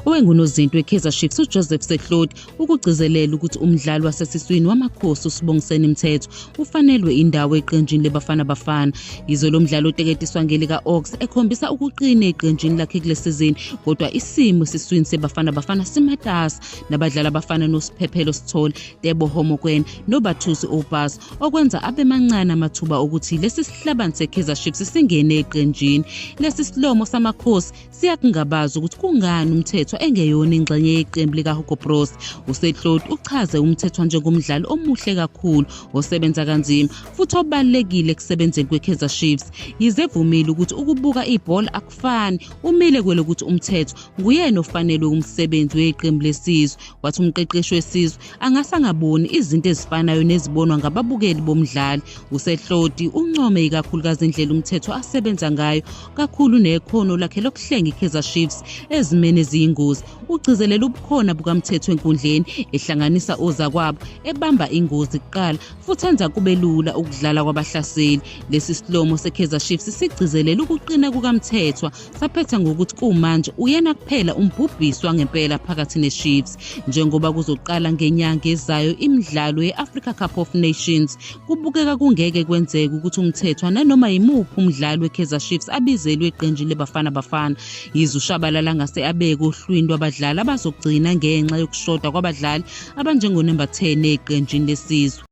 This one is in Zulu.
Owengunozinti weKaizer Chiefs uJoseph Sehlodi ukugcizelela ukuthi umdlali wasesiswini waMakhosi uSibongiseni Mthethwa ufanelwe indawo eqenjini leBafana Bafana. Yize lo mdlali oteketiswa ngelika-Ox ekhombisa ukuqina eqenjini lakhe kule sizini, kodwa isimo esiswini seBafana Bafana simatasa nabadlali abafana noSiphephelo Sithole, Teboho Mokoena noBathusi Aubaas okwenza abe mancane amathuba okuthi lesi sihlabani seKaizer Chiefs singene eqenjini. Lesi silomo saMakhosi Siyakungabaza ukuthi kungani uMthethwa engeyona ingxenye yeqembu likaHugo Broos. USetloti uchaze uMthethwa njengomdlali omuhle kakhulu, osebenza kanzima futhi obalulekile ekusebenzeni kweKaizer Chiefs. Yize evumile ukuthi ukubuka ibhola akufani, umile kwelokuthi uMthethwa nguyena ofanelwe umsebenzi weqembu lesizwe. Wathi umqeqeshi wesizwe angase angaboni izinto ezifanayo nezibonwa ngababukeli bomdlali. USetloti uncome ikakhulukazi indlela uMthethwa asebenza ngayo kakhulu nekhono lakhe lokuhlenga iKaizer Chiefs ezimeni eziyingozi. Ugcizelela ubukhona bukaMthethwa enkundleni ehlanganisa ozakwabo, ebamba ingozi kuqala futhi enza kube lula ukudlala kwabahlaseli. Lesi silomo seKaizer Chiefs sigcizelela ukuqina kukaMthethwa, saphetha ngokuthi kumanje uyena kuphela umbhubhisi wangempela phakathi neChiefs. Njengoba kuzoqala ngenyanga ezayo imidlalo ye-Africa Cup of Nations, Kubukeka kungeke kwenzeke ukuthi uMthethwa nanoma yimuphi umdlali weKaizer Chiefs abizelwe eqenjini leBafana Bafana. Yize uShabalala angase abeke ohlwini lwabadlali abazogcina ngenxa yokushoda kwabadlali abanjengonamba 10 eqenjini lesizwe.